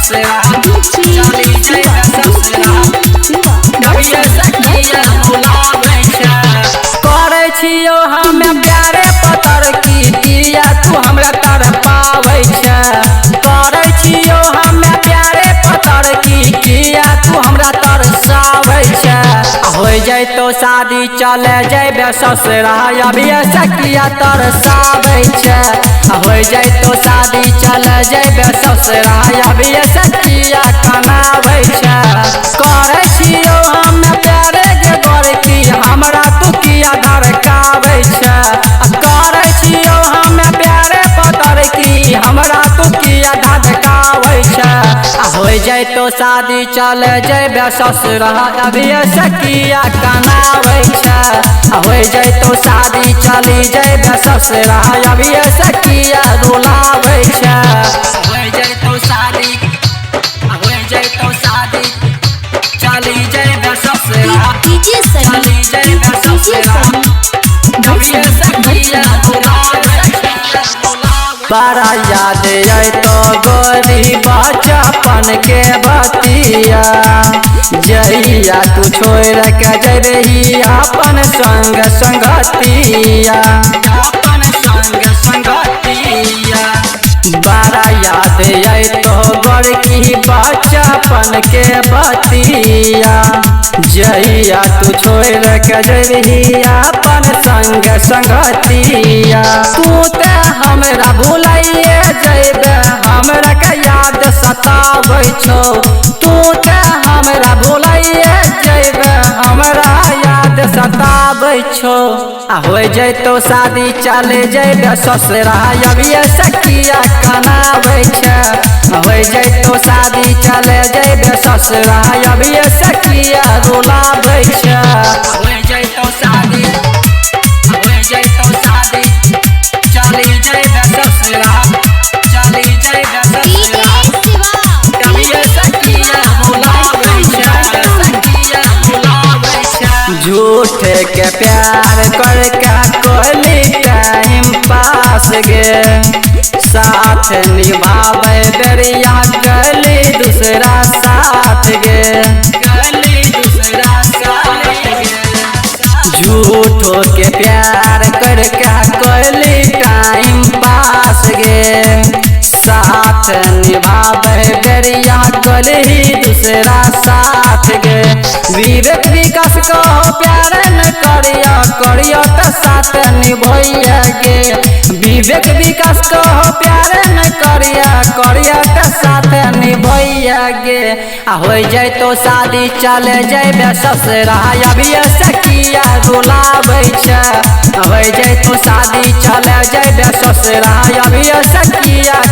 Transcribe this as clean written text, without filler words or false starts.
ससुरा, चली जइबे ससुरा, अभिये सखिया रुलाबै छै। करै छियौ हमे प्यारे पतर की, किया तू हमरा तड़पाबै छै। करै छियौ हमे प्यारे पतर की, किया तू हमरा तरसाबै छै। होइ जइतौ शादी चले जइबे ससुरा, अभिये सखिया तरसाबै छै। होइ जइतौ शादी चले जइबे ससुरा, अभिये सखिया कनाबै छै। करै छियौ हमे प्यारे गे गोरकी, हमरा तू किया धड़काबै छै। करै छियौ हमे प्यारे पतर की, हमरा तू किया धधकाबै छै। होइ जइतौ शादी चले जइबे ससुरा, अभिये सखिया कनाबै छै। होइ जइतौ शादी चली जइबे ससुरा, अभिये सखिया रुलाबै छै। होइ जइतौ शादी, होइ जइतौ शादी, चली जइबे ससुरा, चली जइबे ससुरा, अभिये सखिया रुलाबै छै। बड़ा याद अयतौ गोरी बचपन के बतिया, जहिया तू छोड़ के जइबही अपन संग संगतिया, अपन संग संगतिया। बड़ा याद अयतौ गोरकी बचपन के बतिया, जहिया तू छोड़ के जइबही अपन संग संगतिया। तू ते हमरा भुलाइए जइबे, हमरा के याद सताबै छौ। तू ते हमरा भुलाइए जइबे, हमरा याद सताबै छौ। आ होइ जइतौ शादी चले जइबे ससुरा, अभिये सखिया कनाबै छै। होइ जइतौ शादी चले जइबे ससुरा, अभिये सखिया रुलाबै छै। होइ जइतौ शादी, होइ जइतौ शादी, चली जइबे ससुरा, चली जइबे ससुरा, अभिये सखिया रुलाबै छै, सखिया रुलाबै छै। झूठ के प्यार करके कोली टाइम पास गे, साथ निभाबै बेरिया गली दूसरा साथ गे, गली दूसरा साथ गे। झूठो के प्यार करके कोली टाइम पास गे, साथ निभाबै बेरिया गली दूसरा साथ गे। विवेक विकास कहो प्यार न करिया, करिया त साथ निभैया गे। विवेक विकास कहो प्यार न करिया, करिया त साथ निभैया गे। आ होइ जइतौ शादी चले जइबे ससुरा, अभिये सखिया रुलाबै छै। होइ जइतौ शादी चले जइबे ससुरा, अभिये सखिया।